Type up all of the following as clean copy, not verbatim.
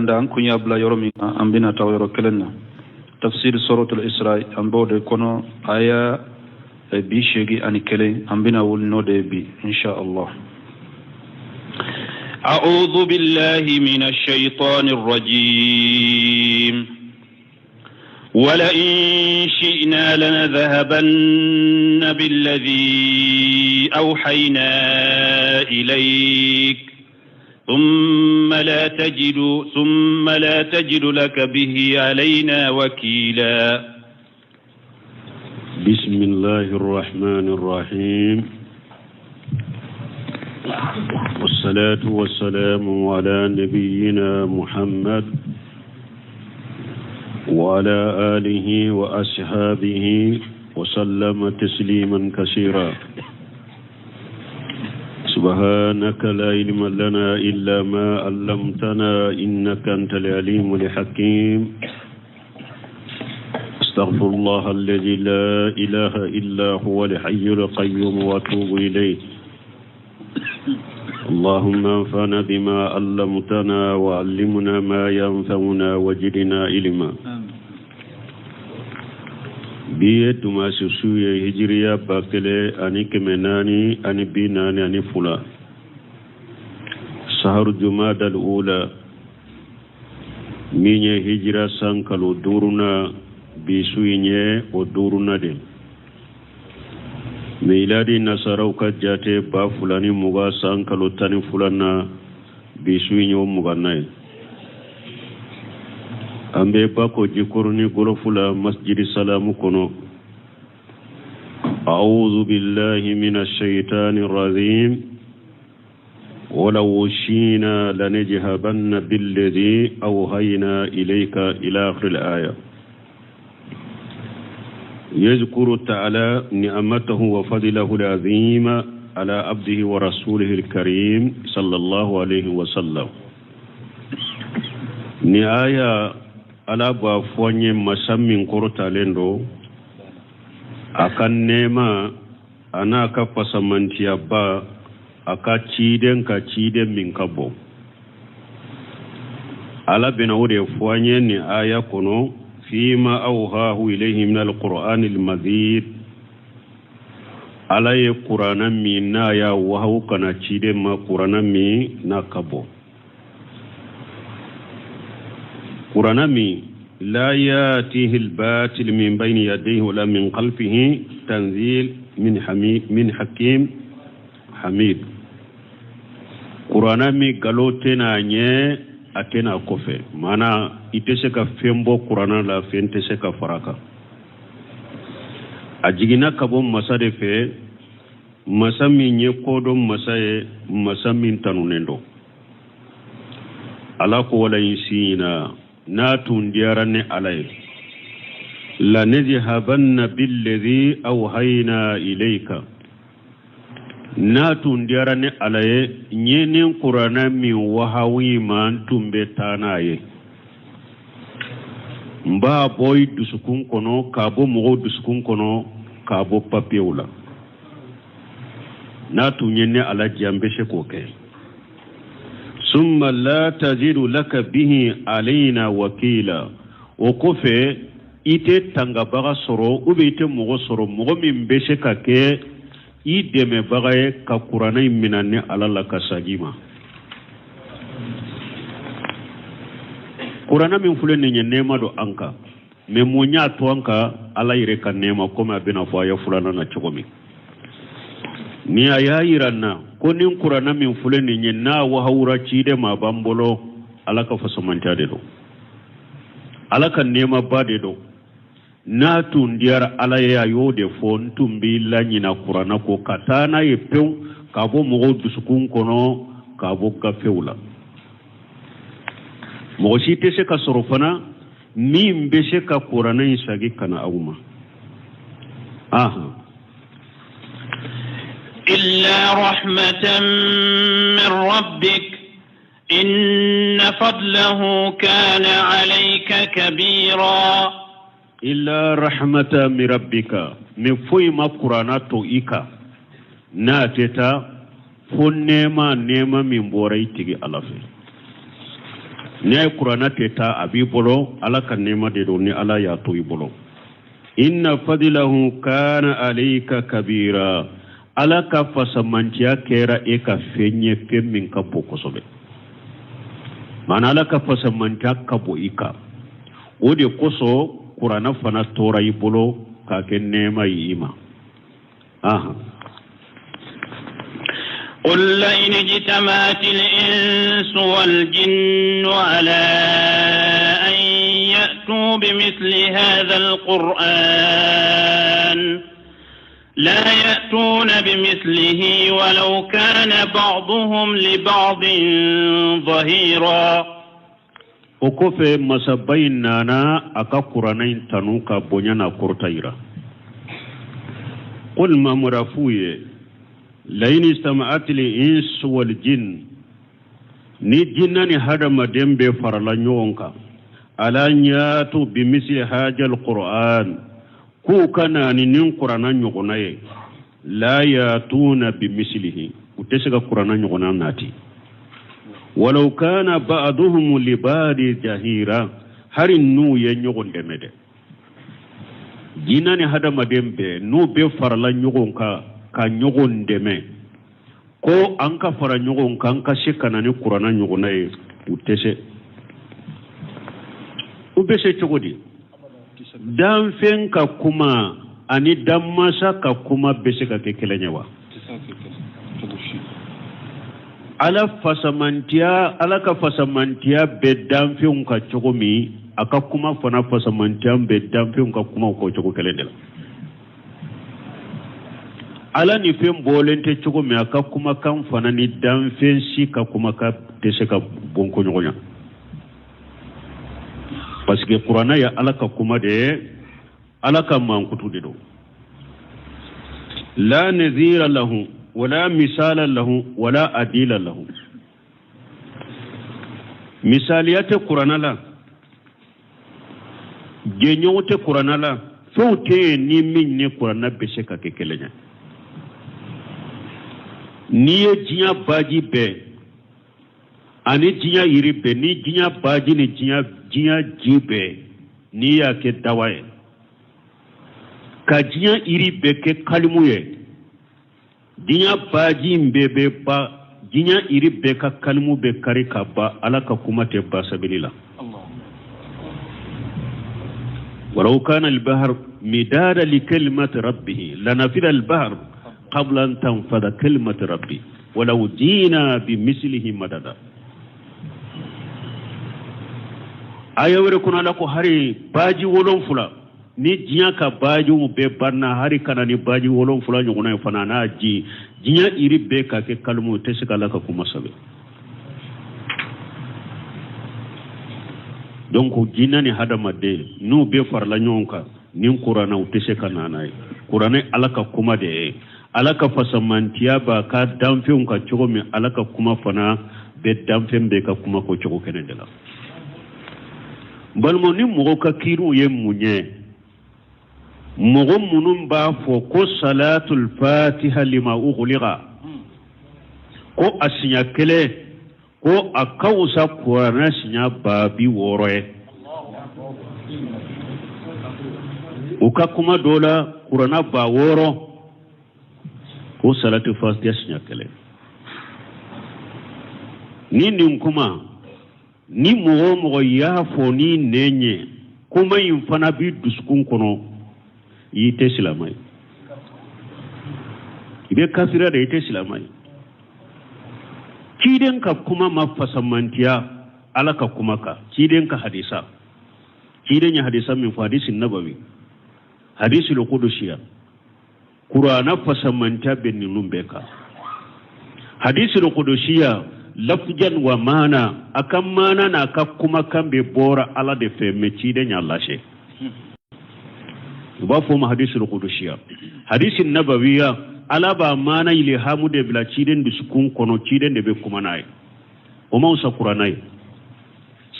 da an kun y'a bila yɔrɔ min na, an bɛna taa o yɔrɔ kelen na. Tafsir suratul Isra, an b'o de kɔnɔ, aya 81, an bɛna wuli n'o de ye bi, insha Allah. أعوذ بالله من الشيطان الرجيم. ولئن شئنا لنذهبن بالذي أوحينا إليك ثم لا تجد لك به علينا وكيلا. بسم الله الرحمن الرحيم، والصلاة والسلام على نبينا محمد وعلى آله وأصحابه وسلم تسليما كثيرا. سبحانك لا علم لنا إلا ما علمتنا إنك أنت العليم الحكيم. استغفر الله الذي لا إله إلا هو الحي القيوم وأتوب إليه. اللهم انفعنا بما علمتنا وعلمنا ما ينفعنا وزدنا علما. Bi ye dumasi su ye, hijiriya 1442, saharu jumadal ula, min ye hijira san kalo duuruna. Bi su in ye o duuruna de. Miladi nasaraw ka jate, 2020 san kalo 12na, bi su in ye o 20na ye. An bɛ Bako Jikɔrɔni gɔlɔfu la, Masjidi Salamu kɔnɔ. أعوذ بالله من الشيطان الرجيم. ولو شئنا لنذهبن بالذي أوحينا إليك، إلى آخر الآية. يذكر تعالى نعمته وفضله العظيم على عبده ورسوله الكريم صلى الله عليه وسلم. Ni aya, Ala b'a fɔ an ye, masa min kɔrɔtalen don, a ka nɛɛma a n'a ka fasamantiyaba a ka ciden ka ciden min ka bon. Ala bɛna o de fɔ an ye nin aya kɔnɔ. فيما أوحاه إليه من القرآن المجيد. Ala ye kurana min n'a y'a wahawu ka na ciden ma, kurana min n'a ka bon, kurana min لا يأتيه الباطل من بين يديه ولا من خلفه تنزيل من حميد من حكيم حميد. Kurana min galo tɛna ɲɛ, a tɛna kɔfɛ, maana i tɛ se ka fɛn bɔ kurana la, fɛn tɛ se ka fara kan. A jiginna ka bɔ masa de fɛ, masa min ye kodɔn masa ye, masa min tanunen don. Ala ko: ولئن شئنا, n'a tun diyara ne Ala ye, لنذهبن بالذي أوحينا إليك, n'a tun diyara ne Ala ye, n ye nin kuranɛ min wahawi ma, n tun bɛ taa n'a ye, n b'a bɔ i dusukun kɔnɔ, k'a bɔ mɔgɔw dusukun kɔnɔ, k'a bɔ papiyew la. N'a tun ye ne Ala diya, n bɛ se k'o kɛ. ثم لا تجد لك به علينا وكيلا. O kɔfɛ, i tɛ tangabaga sɔrɔ, ou bien i tɛ mɔgɔ sɔrɔ, mɔgɔ min bɛ se ka kɛ i dɛmɛbaga ye ka kuranɛ in minɛ ni Ala la ka sagin ma. Kuranɛ min filɛ nin ye, nɛɛma don an kan. Mais mun y'a to an ka? Ala yɛrɛ ka nɛɛma, komi a bɛna fɔ a ye filanan na cogo min. Ni a y'a yira n na ko nin kuranɛ min filɛ nin ye, n'a wahawura ciden ma, a b'an bolo, Ala ka fasamantiya de don, Ala ka nɛɛmaba de don. N'a tun diyara Ala ye, a y'o de fɔ, n tun b'i laɲina kuranɛ kɔ ka taa n'a ye pewu, k'a bɔ mɔgɔw dusukun kɔnɔ, k'a bɔ gafew la. Mɔgɔ si tɛ se ka sɔrɔ fana min bɛ se ka kuranɛ in sagi ka na aw ma. Ahan. إلا رحمة من ربك إن فضله كان عليك كبيرا. إلا رحمة من ربك, mais foyi ma kuranɛ to i kan n'a tɛ taa fo nɛɛma, nɛɛma min bɔra i tigi Ala fɛ. N'i y'a ye kuranna tɛ taa a b'i bolo, Ala ka nɛɛma de don ni Ala y'a to i bolo. Inna fadilahu kana alayka kabira. Ala ka fasamantiya kɛra e ka fɛn ye, fɛn min ka bon kosɛbɛ. Maana Ala ka fasamantiya ka bon i kan. O de kosɔn kuranna fana tora i bolo k'a kɛ nɛɛma ye i ma. Aha. قل لئن اجتمعت الإنس والجن على أن يأتوا بمثل هذا القرآن لا يأتون بمثله ولو كان بعضهم لبعض ظهيرا. O kɔfɛ, masaba in nana a ka kuranɛ in tanu ka bonya n'a kɔrɔta yira. Qul, Mamadu f'u ye, lain ijtama'at al-ins wal jin, ni jinna ni hadamaden bɛɛ farala ɲɔgɔn kan, ala an yatu bimisli hajal qur'an, k'u ka na ni nin kuranna ɲɔgɔnna ye, la yatuna bimislihi, u tɛ se ka kuranna ɲɔgɔnna nati, walau kana ba'duhum li ba'di jahira, hari n'u ye ɲɔgɔn dɛmɛ dɛ. Jinɛ ni hadamaden bɛɛ, n'u bɛɛ farala ɲɔgɔn kan ka ɲɔgɔn dɛmɛ ko an ka fara ɲɔgɔn kan, an ka se ka na ni kuranna ɲɔgɔnna ye, u tɛ se. U bɛ se cogo di? Danfɛn ka kuma ani danmasa ka kuma bɛ se ka kɛ kelen ye wa? Ala fasamantiya, Ala ka fasamantiya bɛ danfɛnw ka cogo min, a ka kuma fana fasamantiya bɛ danfɛnw ka kumaw kɔ cogo kelen de la. Ala ni fɛn bɔlen tɛ cogo min, a ka kumakan fana ni danfɛn si ka kumakan tɛ se ka bɔn ko ɲɔgɔn ya, parce que kuranna ye Ala ka kuma de ye, Ala ka mankutu de don. La nazira lahu wala misala lahu wala adila lahu. Misaliya tɛ kuranna la, jɛɲɔgɔn tɛ kuranna la, fɛnw tɛ yen ni min ni kuranna bɛ se ka kɛ kelen ye. N'i ye diɲɛ baji bɛɛ ani diɲɛ yiri bɛɛ, ni diɲɛ baji ni diɲɛ ji bɛɛ, n'i y'a kɛ dawa ye ka diɲɛ yiri bɛɛ kɛ kalimu ye, diɲɛ baji in bɛɛ bɛ ba, diɲɛ yiri bɛɛ ka kalimu bɛ kari ka ba, Ala ka kuma tɛ ba sɛbɛnni la. Walaw kana al-bahr midada li kalimati rabbih lanafida al-bahr qabla an tanfada kalimati rabbi walaw jina bimislihi madada. Aya wɛrɛ kɔnɔ, Ala ko hari baji 7, ni diɲɛ ka bajiw bɛɛ banna, hari kana ni baji 7 ɲɔgɔnna ye fana, n'a ji diɲɛ yiri bɛɛ ka kɛ kalimu, tɛ se ka Ala ka kuma sɛbɛn. Donc jinɛ ni hadamaden, n'u bɛɛ farala ɲɔgɔn kan ni kuranna, u tɛ se ka na n'a ye. Kuranɛ Ala ka kuma de ye. Ala ka fasamantiya b'a ka danfɛnw ka cogo min, Ala ka kuma fana bɛ danfɛn bɛɛ ka kuma ko cogo kelen de la. Balimaw, ni mɔgɔw ka kiiriw ye mun ye? Mɔgɔ minnu b'a fɔ ko salatul fatiha lima ughliqa, ko a siɲɛ kelen, ko a ka wusa kuranɛ siɲɛ 60,000 ye, u ka kuma dɔ la kuranɛ 60,000, ko salatul fatiha siɲɛ kelen. Ni nin kuma ni mɔgɔ o mɔgɔ y'a fɔ ni nɛn ye, kuma in fana b'i dusukun kɔnɔ, i tɛ silamɛ ye, i bɛ kafiriya de, i tɛ silamɛ ye. Ciden ka kuma ma fasamantiya Ala ka kuma kan. Ciden ka hadisa, ciden ye hadisa min fɔ, hadisi nabawi, hadisi kudusiya, kurana fasamantiya bɛ ninnu bɛɛ kan. Hadisi kudusiya lafjan wa maana, a ka maana n'a ka kumakan bɛ bɔra Ala de fɛ, mɛ ciden y'a lase. U b'a fɔ o ma hadisi kudusiya. Hadisi nabawiya, Ala b'a maana ilhamu de bila ciden dusukun kɔnɔ, ciden de bɛ kuma n'a ye. O ma wusa kurana ye.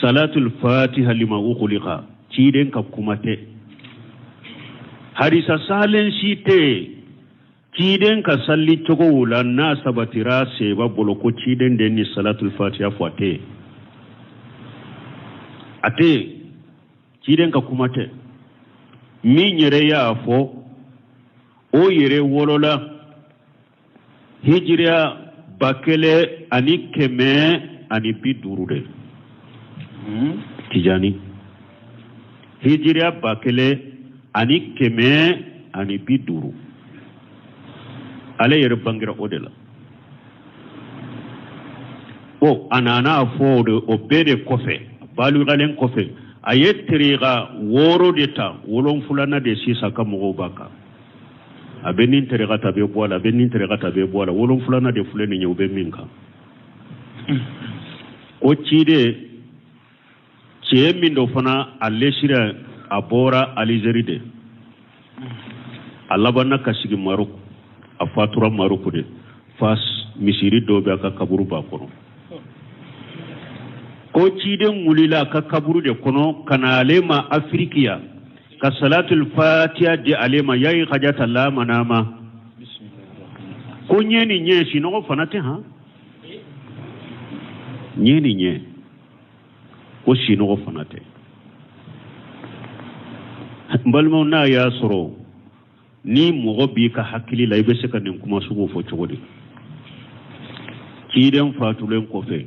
Salatul fatiha lima ughliqa, ciden ka kuma tɛ, hadisa salen si tɛ ciden ka salli cogo la n'a sabatira seba bolo ko ciden de ni salatul fatiha fɔ, a tɛ. A tɛ yen, ciden ka kuma tɛ. Min yɛrɛ y'a fɔ, o yɛrɛ wolola hijiriya 1150 de. Tijani, hijiriya 1150, ale yɛrɛ bangera o de la. O a nana a fɔ o de, o bɛɛ de kɔfɛ, balugalen kɔfɛ, a ye tariqa 6 de ta, wolonfilana de sisan ka mɔgɔw b'a kan. A bɛ nin tariqa ta, a bɛ bɔ a la, a bɛ nin tariqa ta, a bɛ bɔ a la. Wolonfilana de filɛ nin ye, u bɛ min kan. Ko ciden cɛ min dɔ fana, a lesira, a bɔra Alizeri de, a labanna ka sigi Maroko, a fatura Maroko de, Fas misiri dɔ bɛ, a ka kaburu b'a kɔnɔ. Ko ciden wulila a ka kaburu de kɔnɔ ka na ale ma Afiriki yan, ka salatul fatiha di ale ma, yayi hajata la manama. Ko ɲɛ ni ɲɛ, sinɔgɔ fana tɛ han, ɲɛ ni ɲɛ, ko sinɔgɔ fana tɛ. N balimaw, n'a y'a sɔrɔ ni mɔgɔ b'i ka hakili la, i bɛ se ka nin kuma sugu fɔ cogo di? Ciden fatulen kɔfɛ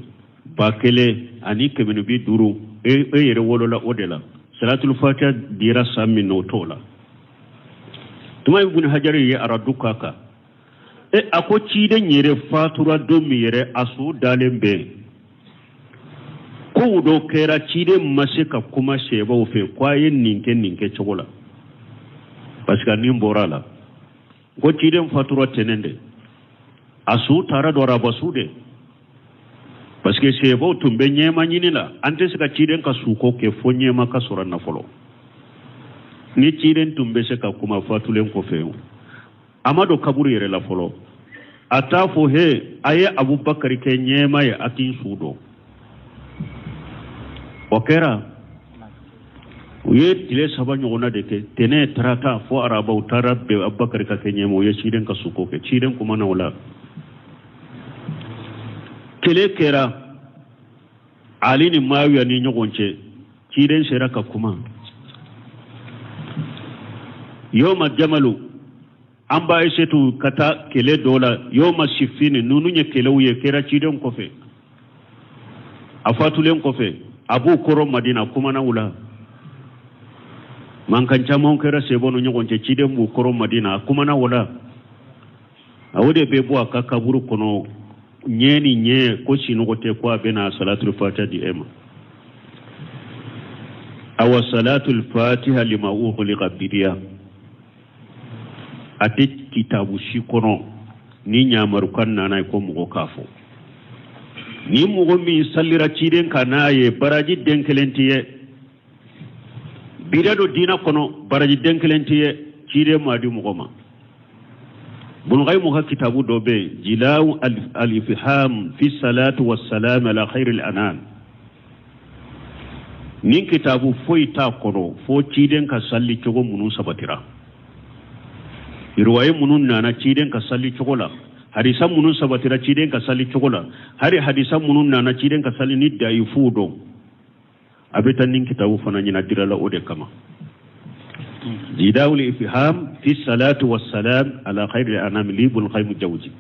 1150, e yɛrɛ wolola o de la. Salatul fatiha dira san min na, o t'o la. Tuma Ibn Hajar ye aradu k'a kan. E a ko ciden yɛrɛ fatura don min yɛrɛ, a su dalen bɛ yen, kow dɔ kɛra, ciden ma se ka kuma sɛbaw fɛ ko a ye nin kɛ nin kɛ cogo la, parce que a nin bɔra a la. Ko ciden fatura tɛnɛn de, a su taara dɔn araba su de, parce que sɛbaw tun bɛ ɲɛma ɲini la. An tɛ se ka ciden ka suko kɛ fo ɲɛma ka sɔrɔ nafolo. Ni ciden tun bɛ se ka kuma fatulen kɔfɛ, a ma don kaburu yɛrɛ la fɔlɔ, a t'a fɔ he, a ye Abubakari kɛ ɲɛma ye, a k'i su dɔn. O kɛra, u ye tile 3 ɲɔgɔnna de kɛ, tɛnɛ, tarata fo araba, u taara bɛn Abubakari ka kɛ ɲɛma. U ye ciden ka suko kɛ, ciden kumana o la. Kɛlɛ kɛra Ali ni Mawiya ni ɲɔgɔn cɛ, ciden sera ka kuma. Yoma jamalu, an b'a esetu ka taa kɛlɛ dɔ la, yoma sifini, ninnu ye kɛlɛw ye kɛra ciden kɔfɛ, a fatulen kɔfɛ, a b'u kɔrɔ Madina, kumana u la. Mankan caman kɛra sɛbɛnw ni ɲɔgɔn cɛ, ciden b'u kɔrɔ Madina, a kumana o la. A o de bɛ bɔ a ka kaburu kɔnɔ ɲɛ ni ɲɛ, ko sinɔgɔ tɛ, ko a bɛna salatul fatiha di e ma. Awa salatul fatiha lima ughliqa bidiya, a tɛ kitabu si kɔnɔ ni ɲamarukan nana ye ko mɔgɔ k'a fɔ. Ni mɔgɔ min salira ciden kan n'a ye, baraji den kelen tɛ ye. Bida don diina kɔnɔ, baraji den kelen tɛ ye, ciden ma di mɔgɔ ma. Bunukayimu ka kitabu dɔ bɛ yen, Jilawu al-Ifham fi salatu wa salam ala khairil anam. Nin kitabu foyi t'a kɔnɔ fo ciden ka salli cogo minnu sabatira, riwaye minnu nana ciden ka salli cogo la, hadisa minnu sabatira ciden ka salli cogo la, hari hadisa minnu nana ciden ka salli ni dayifuw don. A bɛ taa nin kitabu fana ɲina dira la o de kama. Jidawul Ifham fi salatu wa salam ala khairil anam li Ibn Qayyim Jawzi.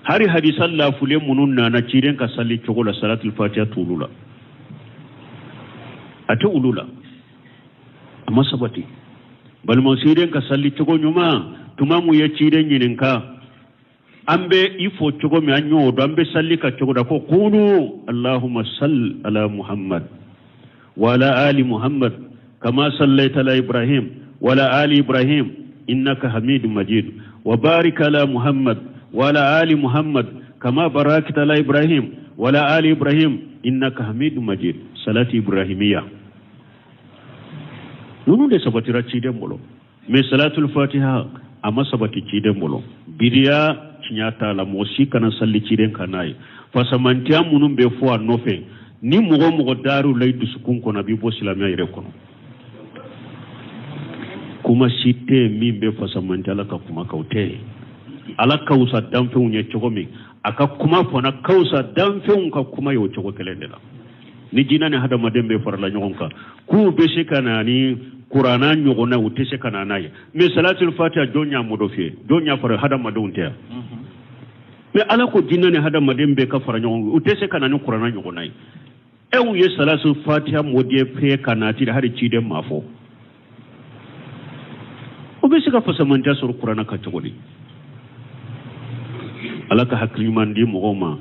Hari hadisa lafulen minnu nana ciden ka salli cogo la, salatul fatiha t'olu la, a tɛ olu la, a ma sabati. Balima, ciden ka salli cogo ɲuman, tuma mun ye ciden ɲininka, an bɛ i fo cogo min, an y'o dɔn, an bɛ salli ka cogo da, ko kulu allahumma salli ala Muhammad wa ala ali Muhammad kama sallaita ala Ibrahim wa ala ali Ibrahim innaka hamidun majid wa barik ala Muhammad wa ala ali Muhammad kama barakta ala Ibrahim wa ala ali Ibrahim innaka hamidun majid. Salati ibrahimiya ninnu de sabatira ciden bolo, mais salatul fatiha a ma sabati ciden bolo. Bidiya tiɲɛ t'a la, mɔgɔ si kana salli ciden kan n'a ye. Fasamantiya minnu bɛ fɔ a nɔfɛ, ni mɔgɔ mɔgɔ dar'u la i dusukun kɔnɔ, a b'i bɔ silamɛya yɛrɛ kɔnɔ. Kuma si tɛ yen min bɛ fasamantiya Ala ka kuma kan, o tɛ yen. Ala ka wusa danfɛnw ye cogo min, a ka kuma fana ka wusa danfɛnw ka kuma ye o cogo kelen de la. Ni jinɛ ni hadamaden bɛɛ farala ɲɔgɔn kan k'u bɛ se ka na ni kuranna ɲɔgɔnna, u tɛ se ka na n'a ye. Mais salatul fatiha, jɔn y'a modifié? Jɔn y'a fara? Hadamadenw tɛ yan. Mais Ala ko jinɛ ni hadamaden bɛɛ ka fara ɲɔgɔn kan, u tɛ se ka na ni kuranna ɲɔgɔnna ye. Ew ye salatul fatiha modifié ka nati hali ciden ma fɔ, o bɛ se ka fasamandiya sɔrɔ kuranna kan cogo di? Ala ka hakili ɲuman di mɔgɔw ma.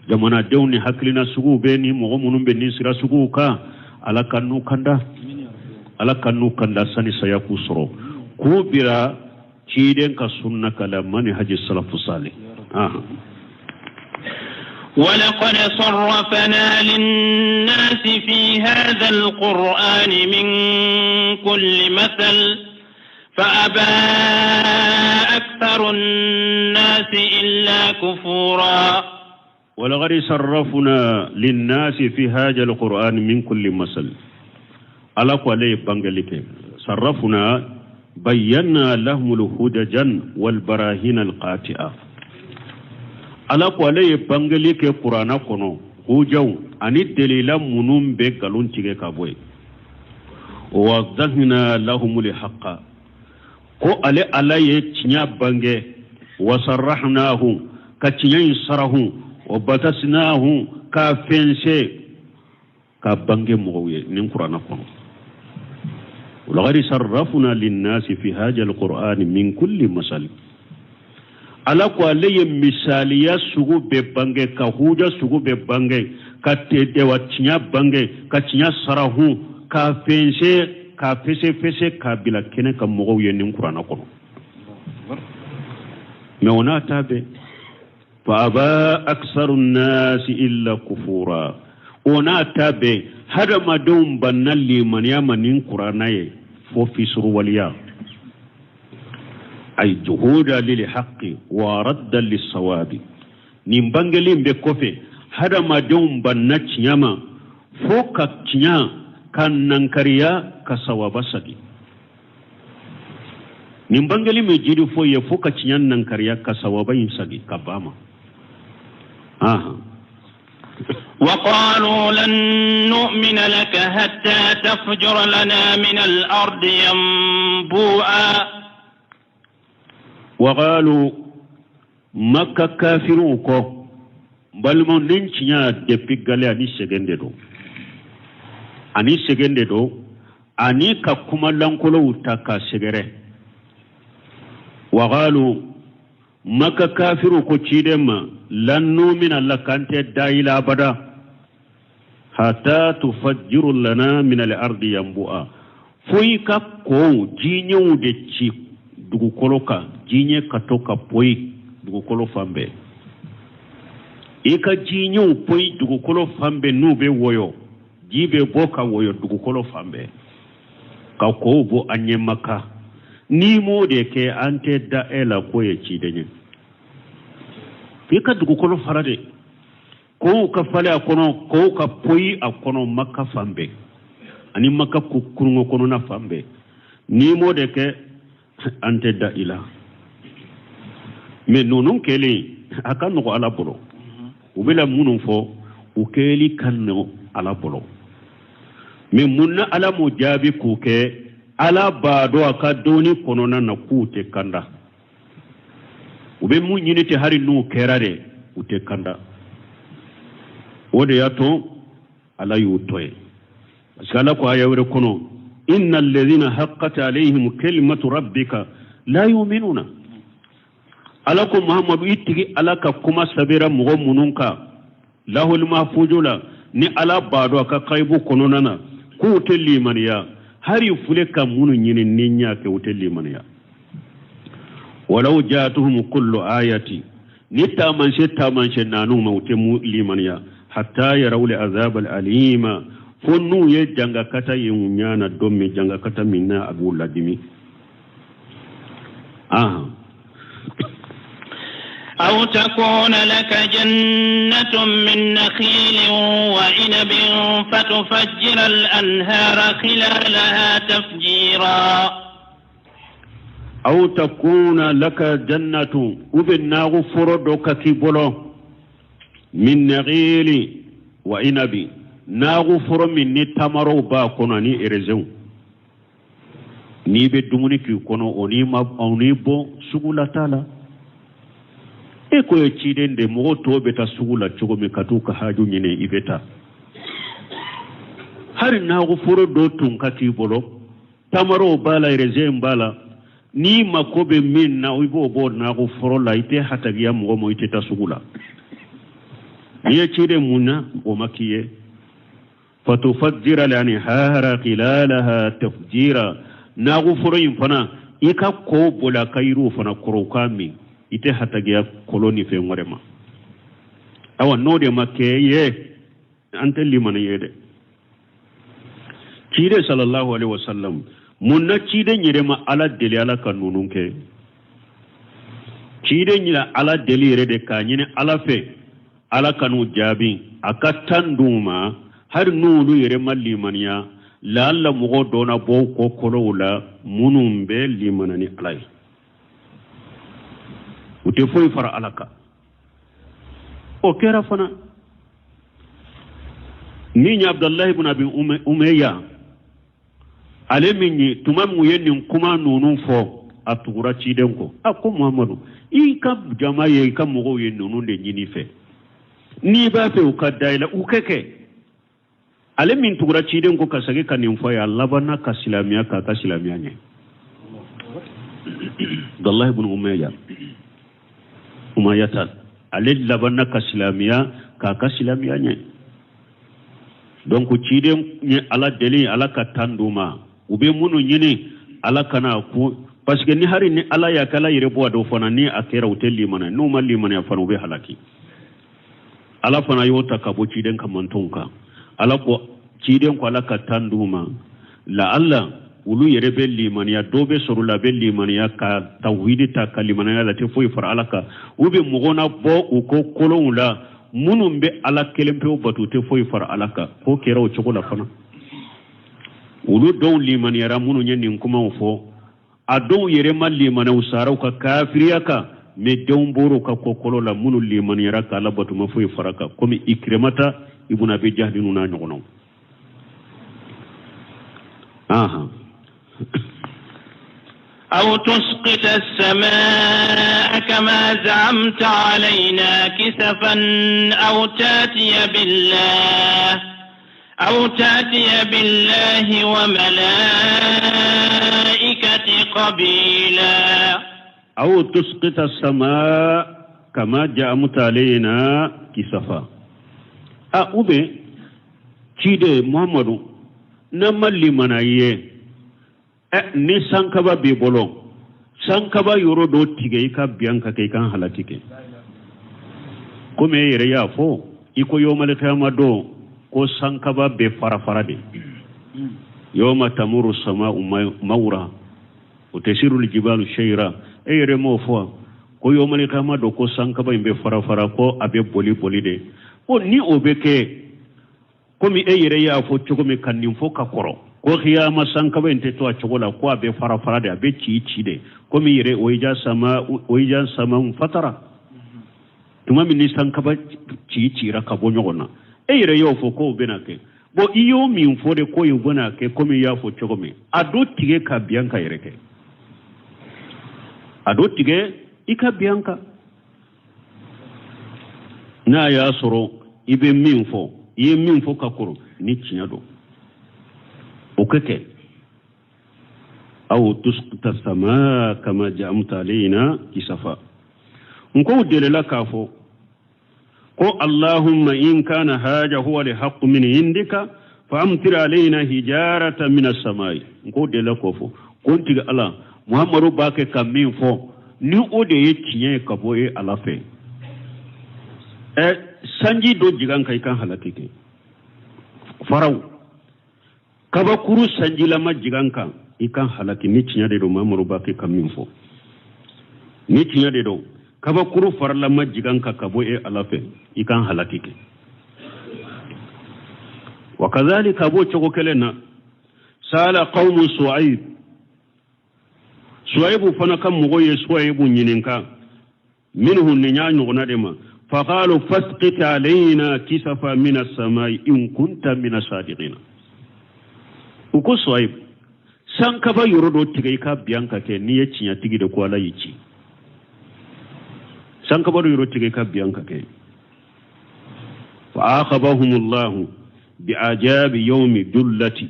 Jamanadenw ni hakilina suguw bɛ ni mɔgɔ minnu bɛ nin sira suguw kan, Ala ka n'u kanda, Ala ka n'u kanda sani saya k'u sɔrɔ, k'u bira ciden ka sunna kala manhaji salafu salih. ولقد صرفنا للناس في هذا القرآن من كل مثل فأبى أكثر الناس إلا كفورا. ولقد صرفنا للناس في هذا القرآن من كل مثل. Ala ko ale ye bangeli kɛ. صرفنا، بينا لهم الحجج والبراهين القاطعة. Ala ko ale ye bangeli kɛ kuranna kɔnɔ, hujaw ani delila minnu bɛ nkalon tigɛ ka bɔ yen. ووضحنا لهم الحق, ko ale Ala ye tiɲɛ bange. وصرحناه, ka tiɲɛ in sarahu. وبسطناه, k'a fɛnsɛ, ka bange mɔgɔw ye nin kuranna kɔnɔ. ولقد صرفنا للناس في هذا القرآن من كل مثل. Ala ko ale ye misaliya sugu bɛɛ bange, ka huja sugu bɛɛ bange, ka tedewa tiɲɛ bange, ka tiɲɛ sarahu, k'a fɛnsɛ, k'a fɛsɛfɛsɛ, k'a bila kɛnɛ ka mɔgɔw ye nin kuranna kɔnɔ. Mais o n'a ta bɛɛ, فأبى أكثر الناس إلا كفورا. O n'a ta bɛɛ, hadamadenw banna limaniya ma nin kuranna ye fo fisuruwaleya, ay جحودا للحق وردا للصواب. Nin bangelen bɛ kɔfɛ, hadamadenw banna tiɲɛ ma fo ka tiɲɛ ka nankariya, ka sawaba sagi. Nin bangeli min jiri fo ye, fo ka tiɲɛ nankariya, ka sawaba in sagi ka ba ma. Aha. وقالوا لن نؤمن لك حتى تفجر لنا من الأرض ينبوعا. وقالوا, Maka kafiruw ko, n balimaw, nin tiɲɛ depuis gale ani sɛgɛn de don, ani sɛgɛn de don, ani ka kuma lankolow ta k'a sɛgɛrɛ. وقالوا, Maka kafiruw ko ciden ma: لن نؤمن لك, an tɛ da i la abada, حتى تفجر لنا من الأرض ينبوعا, fo i ka kow jiɲɛw de ci dugukolo kan, jiɲɛ ka to ka poyi dugukolo fan bɛɛ, i ka jiɲɛw poyi dugukolo fan bɛɛ, n'u bɛ wɔyɔ, ji bɛ bɔ ka wɔyɔ dugukolo fan bɛɛ, ka kow bɔ an ɲɛ Maka. N'i m'o de kɛ, an tɛ da e la k'o ye ciden ye. I ka dugukolo fara de, kow ka falen a kɔnɔ, kow ka poyi a kɔnɔ Maka fan bɛɛ ani Maka kurungo kɔnɔna fan bɛɛ. N'i m'o de kɛ, an tɛ da i la. Mais ninnu kɛlen, a ka nɔgɔ Ala bolo. U bɛna minnu fɔ, u kɛli ka nɔgɔ Ala bolo. Mais mun na Ala m'o jaabi k'u kɛ? Ala b'a dɔn a ka dɔnni kɔnɔna na k'u tɛ kanda. U bɛ mun ɲini tɛ, hali n'u kɛra de, u tɛ kanda. O de y'a to Ala y'u to ye, parce que Ala ko aya wɛrɛ kɔnɔ: إن الذين حقت عليهم كلمة ربك لا يؤمنون. Ala ko Muhamadu, i tigi Ala ka kuma sɛbɛra mɔgɔ minnu kan lahul mahfuzu la, ni Ala b'a dɔn a ka kayibu kɔnɔna na k'u tɛ limaniya, hali fule ka minnu ɲini ni y'a kɛ, u tɛ limaniya. ولو جاءتهم كل آية, ni taamasiyɛn taamasiyɛn naaniw ma, u tɛ mu limaniya. حتى يروا العذاب الأليم, fo n'u ye jangakata ye u ɲɛ na don min, jangakata min na a b'u ladimi. Ahan. أو تكون لك جنة من نخيل وعنب فتفجر الأنهار خلالها تفجيرا. أو تكون لك جنة, u bɛ naagu foro dɔ ka k'i bolo, من نخيل وعنب, Naagu foro min ni tamarow b'a kɔnɔ ani erezɛnw, n'i bɛ dumuni k'i kɔnɔ, o n'i ma o n'i bɔ sugu la t'a la. E ko ye ciden de, mɔgɔw tɔw bɛ taa sugu la cogo min ka t'u ka haju ɲini, i bɛ taa. Hali naagu foro dɔ tun ka k'i bolo, tamarow b'a la, erezɛn b'a la, n'i mako bɛ min na, i b'o bɔ naagu foro la, i tɛ hatagiya mɔgɔ ma, i tɛ taa sugu la. N'i ye ciden, mun na o ma k'i ye? Fatufajjira al-anhara khilalaha tafjira. Naagu foro in fana, i ka kow boli a ka yiriw fana kɔrɔ, u k'a min, i tɛ hatagiya kɔlɔn ni fɛn wɛrɛ ma. Awa, n'o de ma kɛ ye, an tɛ limani ye dɛ. Ciden sallallahu alaihi wasallam, mun na ciden yɛrɛ ma Ala deli Ala ka ninnu kɛ? Ciden yɛrɛ Ala deli yɛrɛ de k'a ɲini Ala fɛ Ala ka n'u jaabi, a ka tan d'u ma. Hali n'olu yɛrɛ ma limaniya, laala mɔgɔ dɔ na bɔ u kɔ kɔlɔw la minnu bɛ limana ni Ala ye, u tɛ foyi fara Ala kan. O kɛra fana. Min ye Abudulayi ibn Abi Umeya, ale min ye, tuma min u ye nin kuma ninnu fɔ, a tugura ciden kɔ, a ko: Muhamadu, i ka jama ye, i ka mɔgɔw ye ninnu de ɲini fɛ. N'i b'a fɛ u ka da i la, u kɛ kɛ. Ale min tugura ciden kɔ ka segin ka nin fɔ a ye, a labanna ka silamɛya, k'a ka silamɛya ɲɛ. Abdullahi ibn Umayya Umayyata, ale labanna ka silamɛya, k'a ka silamɛya ɲɛ. Donc ciden ye Ala deli Ala ka tan d'u ma, u bɛ minnu ɲini, Ala kana ku, parce que ni hari ni Ala y'a kɛ, Ala yɛrɛ bɔ a dɔn fana, ni a kɛra, u tɛ limaniya. N'u ma limaniya fana, u bɛ halaki. Ala fana y'o ta ka bɔ ciden ka mantonw kan. Ala ko ciden ko Ala ka tan d'u ma, la alla olu yɛrɛ bɛ limaniya, dɔw bɛ sɔrɔ la bɛ limaniya ka tawhidi ta, ka limaniya la, tɛ foyi fara Ala kan, u bɛ mɔgɔ na bɔ u ko kolonw la minnu bɛ Ala kelen pewu bato, tɛ foyi fara Ala kan. K'o kɛra o cogo la fana. Olu dɔw limaniyara, minnu ye nin kumaw fɔ. A dɔw yɛrɛ ma limaniya, u sara u ka kafiriya kan, mais denw bɔr'u ka kɔkɔlɔ la minnu limaniyara k'Ala bato, ma foyi fara kan, komi Ikiremata ibn Abi Jahli n'a ɲɔgɔnnaw. Ahan. أو تسقط السماء كما زعمت علينا كسفا أو تأتي بالله وملائكة قبيلا. أو تسقط السماء كما زعمت علينا كسفا. A ou bien ciden Muhamadu, n'an ma limana ye ɛ, ni sankaba b'i bolo, sankaba yɔrɔ dɔ tigɛ, i ka bin an kan kɛ, i kan halaki kɛ, komi e yɛrɛ y'a fɔ, i ko yawmal kiyama don ko sankaba bɛ fara fara de. Yawma tamuru sama'u mawra wa tasiru jibalu sayra. E yɛrɛ m'o fɔ ko yawmal kiyama don ko sankaba in bɛ fara fara, ko a bɛ boli boli de? Ko ni o bɛ kɛ, komi e yɛrɛ y'a fɔ cogo min ka nin fɔ ka kɔrɔ, ko kiyama sankaba in tɛ to a cogo la, ko a bɛ fara fara de, a bɛ ci ci de, komi yɛrɛ o ija sama o ija sama fatara, tuma min ni sankaba ci cira ka bɔ ɲɔgɔn na, e yɛrɛ y'o fɔ k'o bɛna kɛ. Bon, i y'o min fɔ de ko in bɛna kɛ, komi i y'a fɔ cogo min, a dɔ tigɛ ka bin an kan yɛrɛ kɛ, a dɔ tigɛ i ka bin an kan, n'a y'a sɔrɔ i bɛ min fɔ, i ye min fɔ ka kɔrɔ, ni tiɲɛ don, o ka kɛ. Aw tusqita sama kama za'amta alayna kisafa. N ko delila k'a fɔ ko allahumma in kana haja huwa alhaqqu min indika fa amtir alayna hijarata min as-samai. N ko delila k'o fɔ ko n tigi Ala, Muhammadu b'a kɛ ka min fɔ, ni o de ye tiɲɛ ye ka bɔ e Ala fɛ, ɛ, sanji dɔ jigin an kan, i kan halaki kɛ, faraw kabakuru sanjilama jigin an kan, i kan halaki, ni tiɲɛ de don. Muhammadu b'a kɛ ka min fɔ, ni tiɲɛ de don, kabakuru faralama jigin an kan ka bɔ e Ala fɛ, i kan halaki kɛ. Wa kazalika, b'o cogo kelen na, sala qawmu Suaib, Suaibu fana ka mɔgɔw ye Suaibu ɲininka minhu, nin y'a ɲɔgɔnna de ma. Faqalu fasqit alayna kisafa min as-samai in kunta min as-sadiqina. U ko Suwayibu, sankaba yɔrɔ dɔ tigɛ i ka bin an kan kɛ, n'i ye tiɲɛtigi de ko Ala y'i ci. Sankaba dɔ yɔrɔ tigɛ i ka bin an kan kɛ. Fa aqabahumullahu bi ajabi yawmi dullati.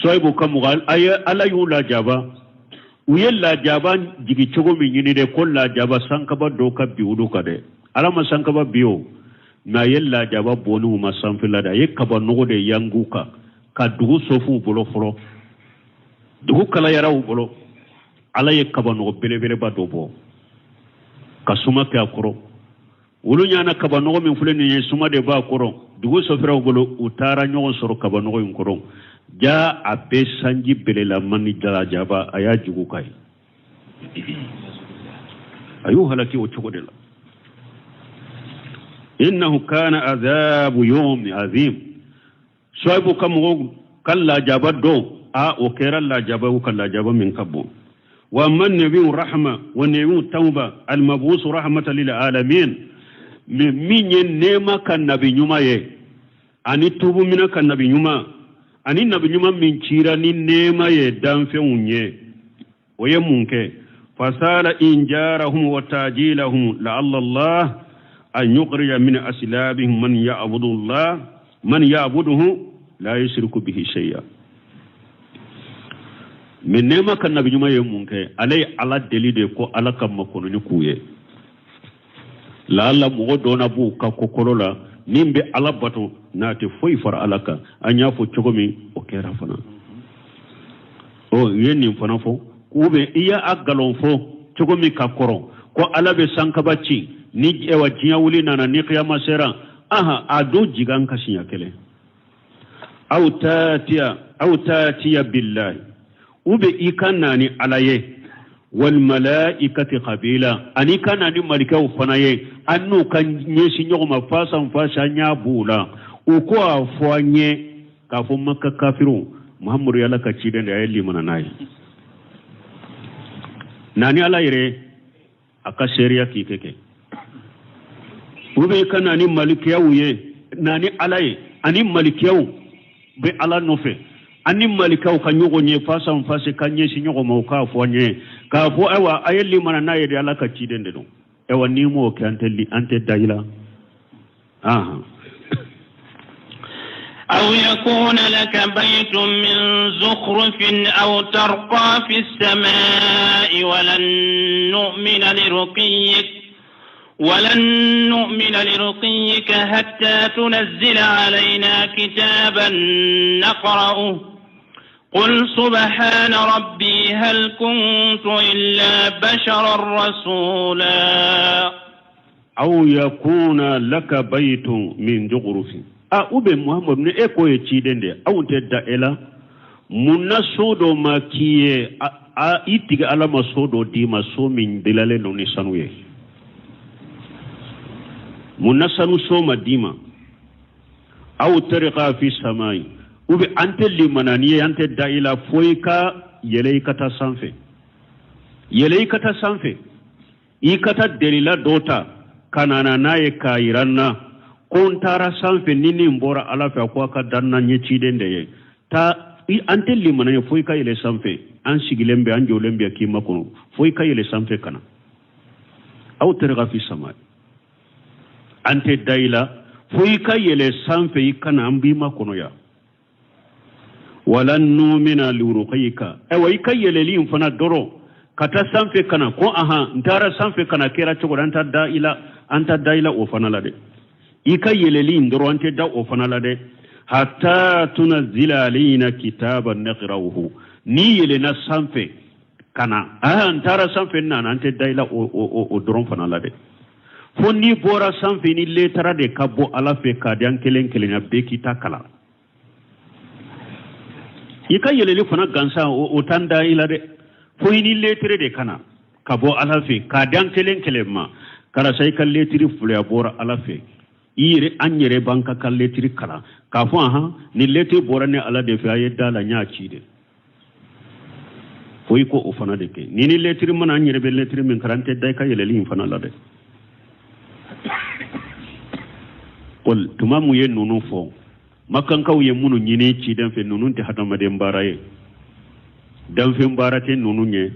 Suwayibu ka mɔgɔ a ye Ala y'u lajaba. U ye lajaba jigi cogo min ɲini dɛ, ko lajaba sankaba dɔ ka bin olu kan dɛ. Ala ma sankaba bin o, mais a ye lajaba bɔ n'u ma sanfɛla de. A ye kaba nɔgɔ de yangu kan ka dugu sofu u bolo fɔlɔ. Dugu kalayara u bolo. Ala ye kaba nɔgɔ belebeleba dɔ bɔ ka suma kɛ a kɔrɔ. Olu ɲana kaba nɔgɔ min filɛ nin ye, suma de b'a kɔrɔ. Dugu sofira u bolo, u taara ɲɔgɔn sɔrɔ kaba nɔgɔ in kɔrɔ. Ja a bɛ sanji belelama ni jalajaba, a y'a jugu ka ye. A y'u halaki o cogo de la. Innahu kana azabu yawmi azim. Suwayibu ka mɔgɔw ka lajaba don, a o kɛra lajaba u ka lajaba min ka bon. Wa amma nabiyu rahma wa nabiyu tawba almabusu rahmatan lil alamin. Min ye nɛɛma ka nabi ɲuman ye, ani tubu mina ka nabi ɲuman, ani nabi ɲuman min cira ni nɛɛma ye danfɛnw ye, o ye mun kɛ? Fasala injarahum wa tajilahum la'alla Allah an yukhrija min aslabihim man ya'budu Allah man ya'buduhu la yushriku bihi shay'a. Mais nɛɛma ka nabi ɲuman ye mun kɛ? Ale ye Ala deli de ko Ala ka makɔnɔni k'u ye. Laala mɔgɔ dɔ na b'u ka kokolo la min bɛ Ala bato n'a tɛ foyi fara Ala kan. An y'a fɔ cogo min, o kɛra fana. Ɔ, u ye nin fana fɔ. Ou bien i y'a nkalon fɔ cogo min ka kɔrɔ ko Ala bɛ sankaba ci ni ɛwa diɲɛ wuli nana ni kiyama sera, aha, a don jigin an ka siɲɛ kelen. Aw taatiya, aw taatiya billahi, ou bien i ka na ni Ala ye, wal malaikati qabila, ani ka na ni malikaw fana ye, an n'u ka ɲɛsin ɲɔgɔn ma fasan fasa, an y'a b'u la. U ko a fɔ an ye k'a fɔ Maka kafiriw, Muhamadu ye Ala ka ciden de ye, a ye limana n'a ye. Na ni Ala yɛrɛ a ka seereya k'i kɛ kɛ. U bɛ ka na ni malikiyaw ye, na ni Ala ye, ani malikiyaw bɛ Ala nɔfɛ, ani malikaw ka ɲɔgɔn ye fasan fase ka ɲɛsin ɲɔgɔn ma, u k'a fɔ an ye k'a fɔ ayiwa a ye limana n'a ye de, Ala ka ciden de don. Ayiwa n'i m'o kɛ, an tɛ da i la. Ahan. أو يكون لك بيت من زخرف أو ترقى في السماء ولن نؤمن لرقيك حتى تنزل علينا كتابا نقرأه قل سبحان ربي هل كنت إلا بشرا رسولا. أو يكون لك بيت من زخرف. A, ou bien Muhammadu ni e ko ye ciden de ye, anw tɛ da e la. Mun na so dɔ ma k'i ye, a, i tigi Ala ma so dɔ d'i ma, so min dilalen don ni sanu ye? Mun na sanu so ma d'i ma? Aw tariqa fi samai, ou bien an tɛ limana n'i ye, an tɛ da i la fo i ka yɛlɛ i ka taa sanfɛ. Yɛlɛ i ka taa sanfɛ, i ka taa delila dɔ ta ka na n'a ye k'a yira n na ko n taara sanfɛ ni nin bɔra Ala fɛ, ko a ka da n na, n ye ciden de ye. Taa, an tɛ limana ye fo i ka yɛlɛ sanfɛ. An sigilen bɛ, an jɔlen bɛ k'i makɔnɔ fo i ka yɛlɛ sanfɛ ka na. Aw tariqa fi samai, an tɛ da i la fo i ka yɛlɛ sanfɛ i ka na, an b'i makɔnɔ yan. Walan numina liruqiyika, ayiwa i ka yɛlɛli in fana dɔrɔn ka taa sanfɛ ka na, ko ahan n taara sanfɛ ka na, kɛra cogo di, an tɛ da i la, an tɛ da i la o fana la dɛ. I ka yɛlɛli in dɔrɔn an tɛ da o fana la dɛ. Hatta tunazila alayna kitaban naqra'uhu, n'i yɛlɛnna sanfɛ ka na, ahan n taara sanfɛ n nana, an tɛ da i la o dɔrɔn fana la dɛ. Fo n'i bɔra sanfɛ ni letara de ka bɔ Ala fɛ k'a di an kelen kelenya bɛɛ k'i ta kalan. I ka yɛlɛli fana gansan o t'an da i la dɛ. Fo i ni letire de ka na ka bɔ Ala fɛ k'a di an kelen kelen ma. Karisa i ka letiri filɛ, a bɔra Ala fɛ. I yɛrɛ, an yɛrɛ b'an ka letiri kalan k'a fɔ ahan ni letiri bɔra ne Ala de fɛ, a ye da la, n y'a ci de. Fo i ko o fana de kɛ. Ni ni letiri mana, an yɛrɛ bɛ letiri min kalan, an tɛ da i ka yɛlɛli in fana la dɛ. Qul tuma mun ye ninnu fɔ makankaw ye minnu ɲini ciden fɛ ninnu tɛ hadamaden baara ye danfɛn baara tɛ ninnu ye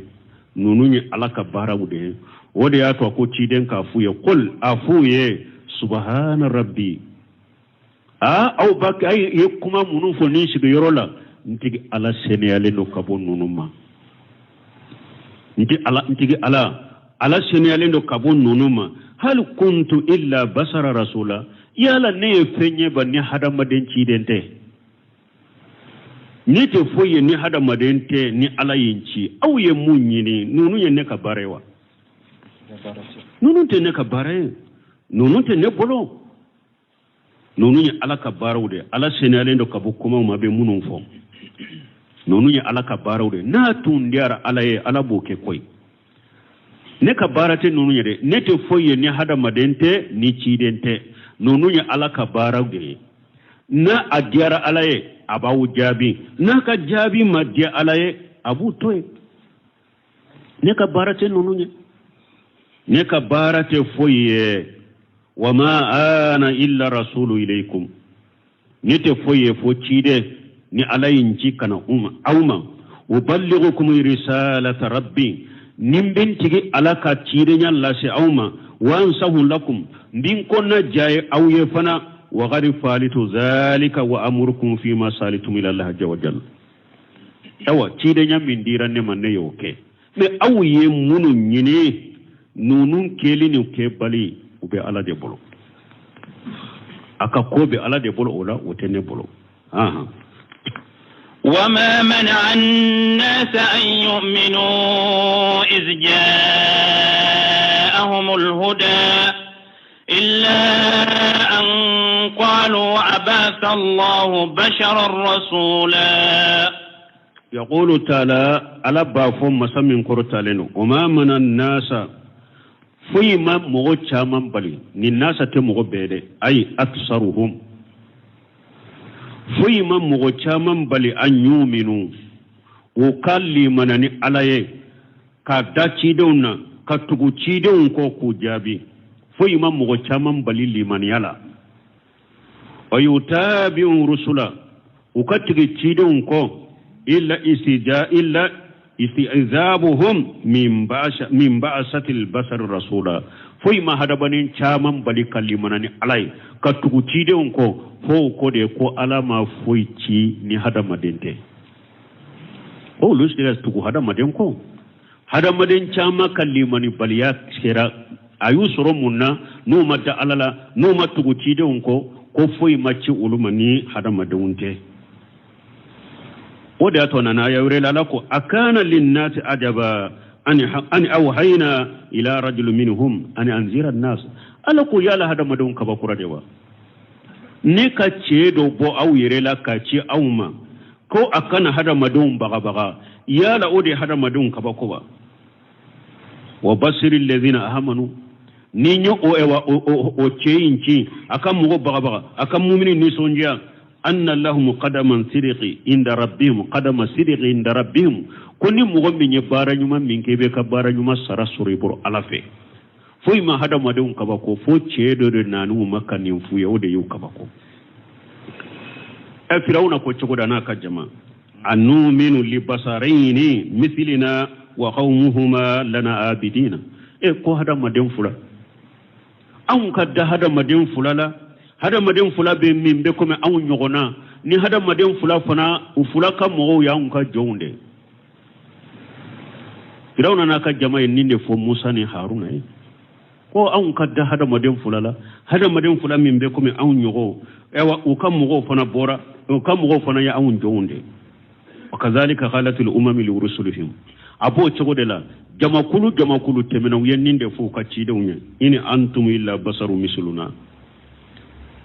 ninnu ye ala ka baaraw de ye o de y'a to a ko ciden k'a f'u ye qul a f'u ye subahana rabbi aa aw ba a ye kuma minnu fɔ nin sigiyɔrɔ la n tigi ala seniyalen don ka bɔ ninnu ma n tigi ala n tigi ala ala seniyalen don ka bɔ ninnu ma hal kuntu illa basara rasula yala ne ye fɛn ye ba ni hadamaden ciden tɛ ne tɛ foyi ye ni hadamaden tɛ ni ala ye n ci aw ye mun ɲini ninnu ye ne ka baara ye wa ninnu tɛ ne ka baara ye ninnu tɛ ne bolo ninnu ye ala ka baaraw de ala seniyalen don ka bɔ kumaw ma a bɛ minnu fɔ ninnu ye ala ka baaraw de n'a tun diyara ala ye ala b'o kɛ koyi ne ka baara tɛ ninnu ye dɛ ne tɛ foyi ye ni hadamaden tɛ ni ciden tɛ ninnu ye ala ka baaraw de ye n'a a diyara ala ye a b'aw jaabi n'a ka jaabi ma diya ala ye a b'u to yen ne ka baara tɛ ninnu ye ne ka baara tɛ foyi ye wa ma ana illa rasulu ilaykum ne tɛ foyi ye fo ciden ni ala ye n ci ka na aw ma uballighukum risalata rabbi ni n bɛ n tigi ala ka cidenya lase aw ma wa ansahu lakum n bɛ n kɔnɔna jɛya aw ye fana wa qad fa'altu zalika wa amurukum fima salitum ila Allah azza wa jalla awa cidenya min dira ne ma ne y'o kɛ mɛ aw ye minnu ɲini ninnu kɛli ni kɛbali u bɛ ala de bolo a ka ko bɛ ala de bolo o la o tɛ ne bolo ahan وما منع الناس أن يؤمنوا إذ جاءهم الهدى إلا أن قالوا أبعث الله بشرا رسولا يقول تعالى ala b'a fɔ masa min kɔrɔtalen don wa ma mana nasa foyi ma mɔgɔ caman bali ni nasa tɛ mɔgɔ bɛɛ dɛ ayi aksaruhum foyi ma mɔgɔ caman bali an yuminu u ka limana ni ala ye ka da cidenw na ka tugu cidenw kɔ k'u jaabi foyi ma mɔgɔ caman bali limaniya la wa yutabi'u rusula u ka tigi cidenw kɔ illa istija illa isti'zabuhum min ba'sa min ba'satil basar rasula foyi ma hadamaden caman bali ka limana ni ala ye ka tugu cidenw kɔ fo o ko de ko ala ma foyi ci ni hadamaden tɛ olu sera tugu hadamaden kɔ hadamaden caman ka limanibaliya kɛra a y'u sɔrɔ mun na n'u ma da ala la n'u ma tugu cidenw kɔ ko foyi ma ci olu ma ni hadamadenw tɛ o de y'a to a nana aya wɛrɛ la ala ko akana linnasi ajaba an awhayna ila rajul minhum an anzira nas ala ko yala hadamadenw kabakura de wa ne ka cɛ dɔ bɔ aw yɛrɛ la k'a ci aw ma ko a ka na hadamadenw bagabaga yala o de ye hadamadenw kabako wa wa basiri lezina amanu ni n ye o ɛwa o cɛ in ci a ka mɔgɔ bagabaga a ka mumini nisɔndiya anna lahum qadaman sidiki inda rabbihim qadama sidiki inda rabbihim ko ni mɔgɔ min ye baara ɲuman min kɛ i bɛ ka baara ɲuman sara sɔrɔ i bolo ala fɛ foyi ma hadamadenw kabako fo cɛ dɔ de nan'u ma ka nin f'u ye o de y'u kabako ɛ firawuna ko cogo da n'a ka jama anuminu libasarayini misilina wa qawmuhuma lana abidina e ko hadamaden fila anw ka da hadamaden fila la hadamaden fila bɛ min bɛ komi anw ɲɔgɔnna ni hadamaden fila fana u fila ka mɔgɔw y'anw ka jɔnw de firawuna n'a ka jama ye nin de fɔ musa ni haruna ye ko anw ka da hadamaden fila la hadamaden fila min bɛ komi anw ɲɔgɔn ayiwa u ka mɔgɔw fana bɔra u ka mɔgɔw fana ye anw jɔnw de wa kazalika qalatil umami lirusulihim a b'o cogo de la jamakulu jamakulu tɛmɛna u ye nin de fɔ u ka cidenw ye in antum illa basaru misluna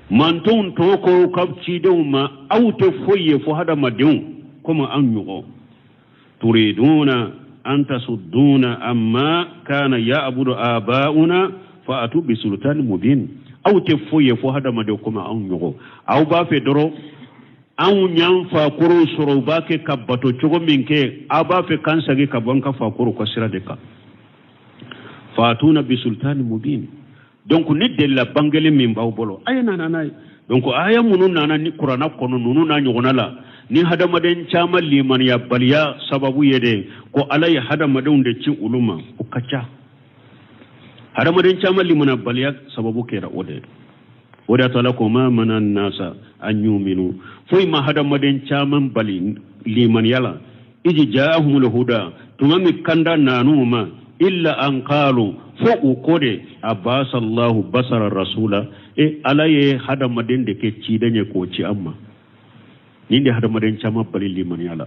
mantonw tɔw ko u ka cidenw ma aw tɛ foyi ye fo hadamadenw komi an ɲɔgɔn turiduna an tasudduna amma kana ya'budu aba'una fa'atu bisultani mubin aw tɛ foyi ye fo hadamadenw komi anw ɲɔgɔn aw b'a fɛ dɔrɔn anw y'an fakɔrɔw sɔrɔ u b'a kɛ ka bato cogo min kɛ aw b'a fɛ k'an segin ka bɔ an ka fakɔrɔw ka sira de kan fa'atuna bisultani mubin. Donc ni delila bangelen min b'aw bolo, a ye nana n'a ye. Donc aya minnu nana ni kuranna kɔnɔ, ninnu n'a ɲɔgɔnna la, ni hadamaden caman limaniyabaliya sababu ye de ko Ala ye hadamadenw de ci olu ma, o ka ca. Hadamaden caman limaniyabaliya sababu kɛra o de ye. O de y'a to Ala ko ma mana nasa an yuminu, foyi ma hadamaden caman bali limaniya la, iji jaahumul huda, tuma min kanda nan'u ma, illa an qalu, fo u ko de abasallahu basara rasula, e Ala ye hadamaden de kɛ ciden ye k'o ci an ma. Nin de hadamaden caman bali limaniya la.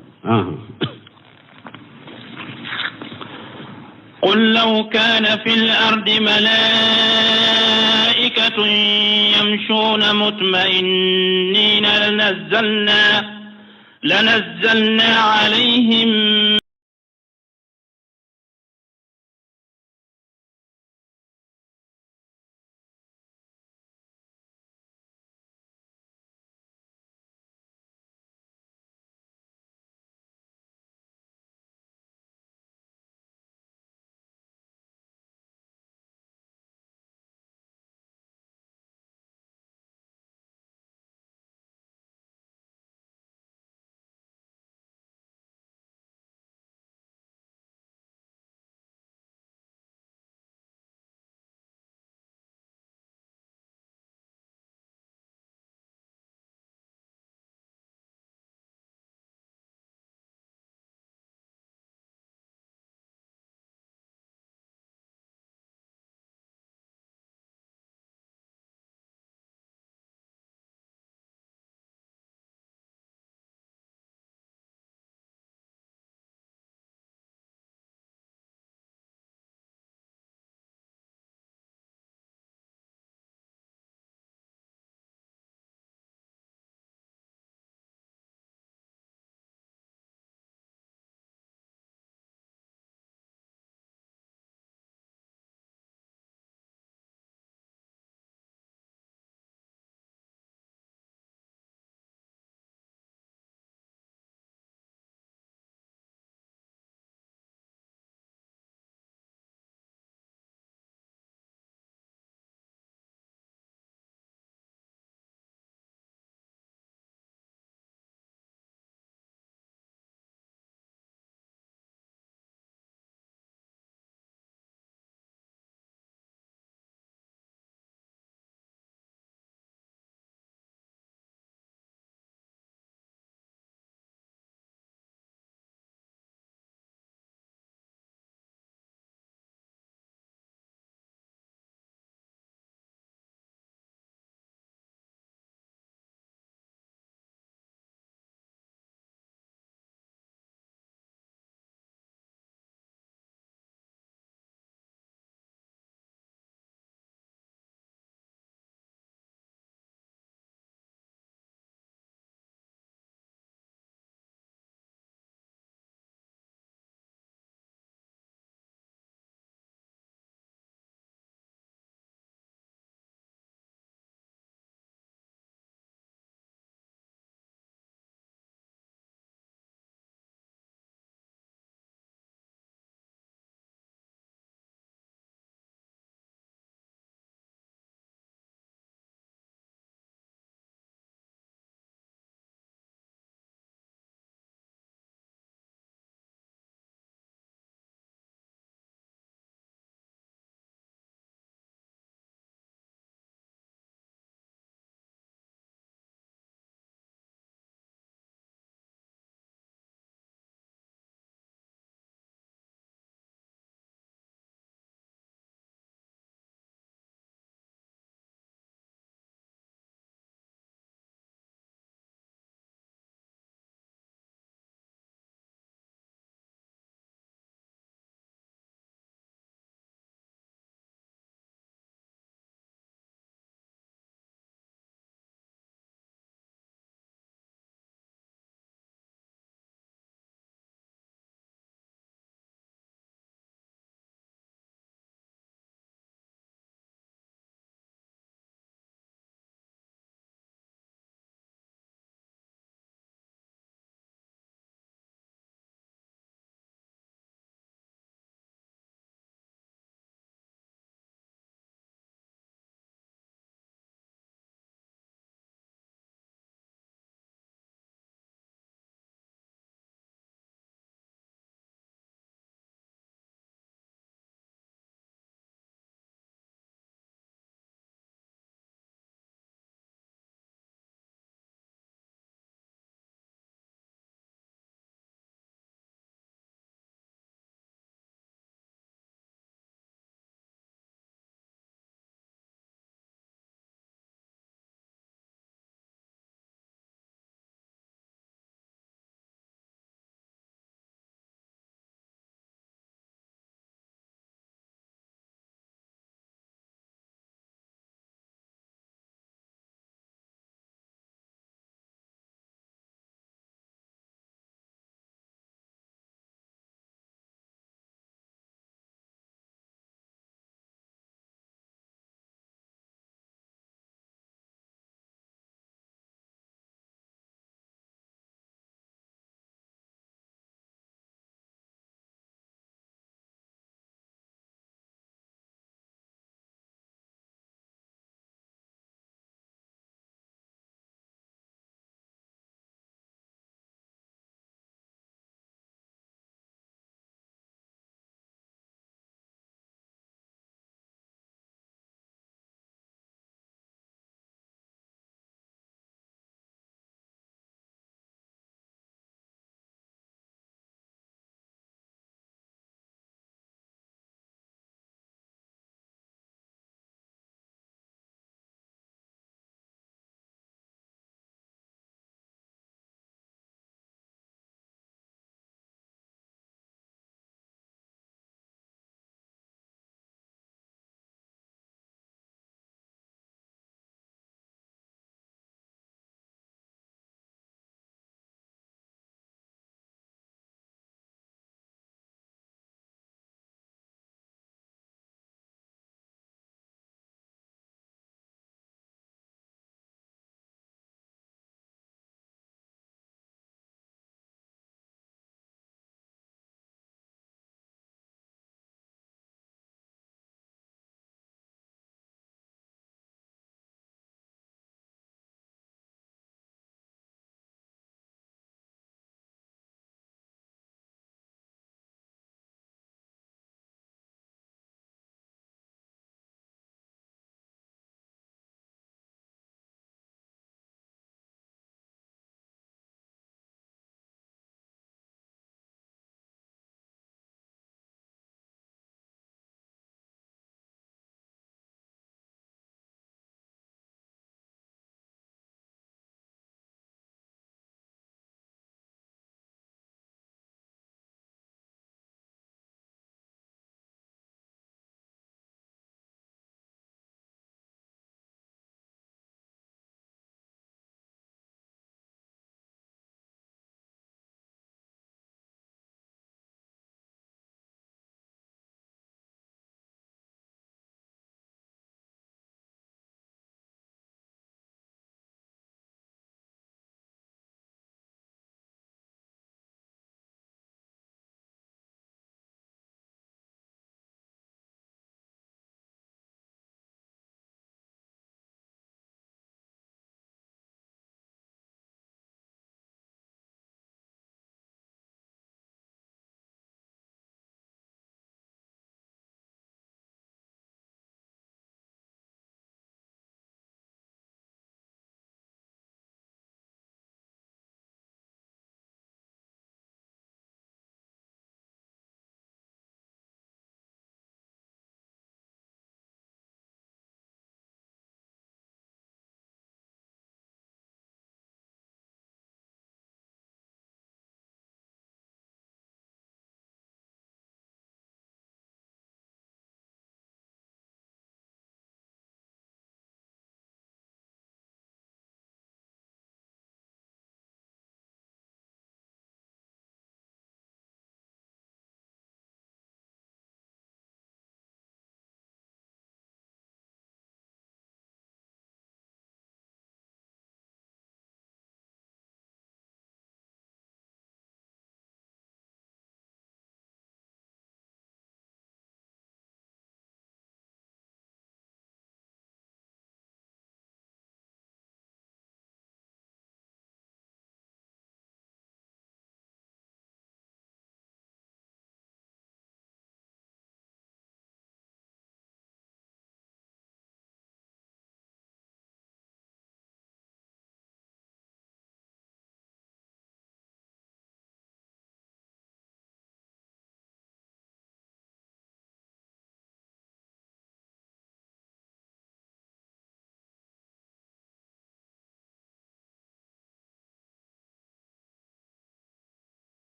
قل لو كان في الأرض ملائكة يمشون مطمئنين لنزلنا عليهم